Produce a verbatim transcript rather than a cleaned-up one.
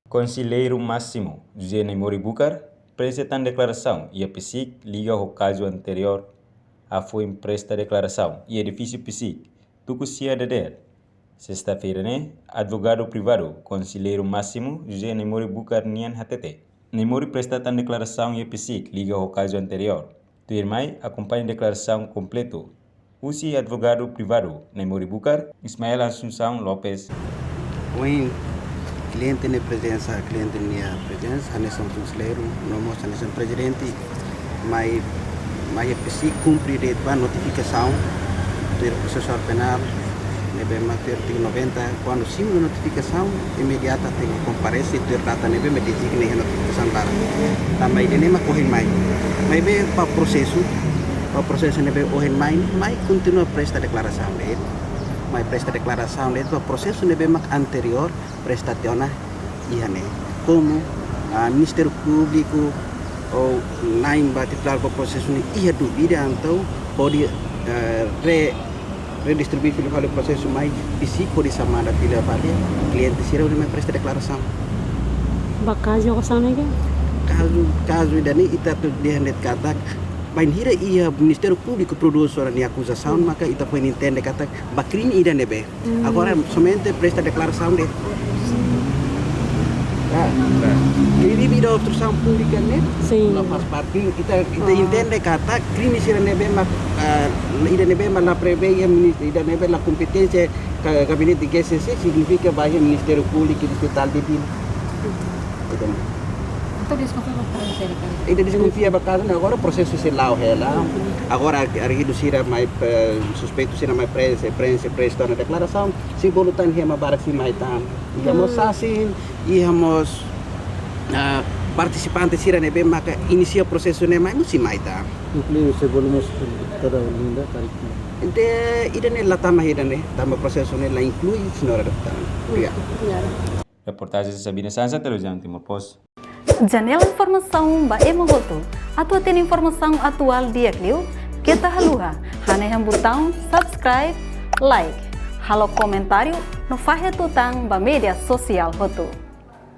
Konselleiru Másimu José Naimori Bucar preenxe tan deklarasaun iha PCIC liga ho kazu anteriór hafoin presta deklarasaun iha edifísiu PCIC, tuku sia dadeer, sesta-feira ne'e. Advogadu privadu Konselleiru Másimu José Naimori Bucar nian hatete, Naimori presta tan deklarasaun iha PCIC liga ho kazu anteriór. Tuirmai, akompaña deklarasaun kompletu husi advogadu privadu Naimori Bucar, Ismael Assunção Lopes. Ohin kliente nia prezensa, kliente nia prezensa, hanesan konselleiru, no mós hanesan prezidente, mai, mai PCIC kumpre de'it ba notifikasaun tuir prosesu penál ne'ebé mak tuir artigu noventa, kuandu simu notifikasaun, imediata tenke komparese tuir data ne'ebé mak dezigna iha notifikasaun barak. Tanba ida-ne'e mak ohin mai. Maibé ba prosesu, ba prosesu ne'ebé ohin mai, mai kontinua presta deklarasaun de'it. Mai presta deklarasaun de'it ba prosesu ne'ebé mak anteriór presta tiha ona iha ne'e. Komu, ah, Ministériu Públiku ou na'in ba titulár ba prosesu ne'e iha dúvida, entaun hodi, eh, re-, redistribui fila fali prosesu mai PCIC hodi xamada fila fali kliente sira hodi mai presta deklarasaun. Ba kazu akuzasaun ne'e ke? Kazu, kazu ida-ne'e ita atu dehan de'it katak bainhira iha Ministériu Públiku prodús sira-nia akuzasaun, maka ita foin entende katak ba krime ida ne'ebé. Hmm. Agora, somente presta deklarasaun de'it. Ah, krime ida obstrusaun públika ne'e? Sin. La faz parte. Ita, ita, ah, entende katak krime sira ne'ebé mak, ah, ida ne'ebé mak la prevee iha minis-, ida ne'ebé la kompeténsia ka-, gabinete GCC, signifika ba iha Ministériu Públiku Distrital de Dili. Ida-ne'e. Entaun deskonfia ba kazu sira ka? Ita deskonfia ba kazu ne'e, agora prosesu sei la'o hela. Agora ar-, arguidu sira mai, eh, suspeitu sira mai preenxe, preenxe, preenxe tan deklarasaun. Sei bolu tan iha ema barak sei mai tan. Iha mós, hmm, sasin, iha mós, ah, partisipante sira ne'ebé maka inisia prosesu ne'e mai, mós sei mai tan. Inklui sei bolu mós kada Olinda, karik. Entaun ida-ne'e la tama ida-ne'e, tanba prosesu ne'e la inklui, senhora deputada. Obrigadu. Obrigada. Reportajen Sabina Sansa, Televizaun Timor Post. Janela informasaun ba ema hotu. Atu hatene informasaun atuál di'ak liu, keta haluha hanehan butaun subscribe, like, halo komentáriu no fahe tutan ba média sosiál hotu.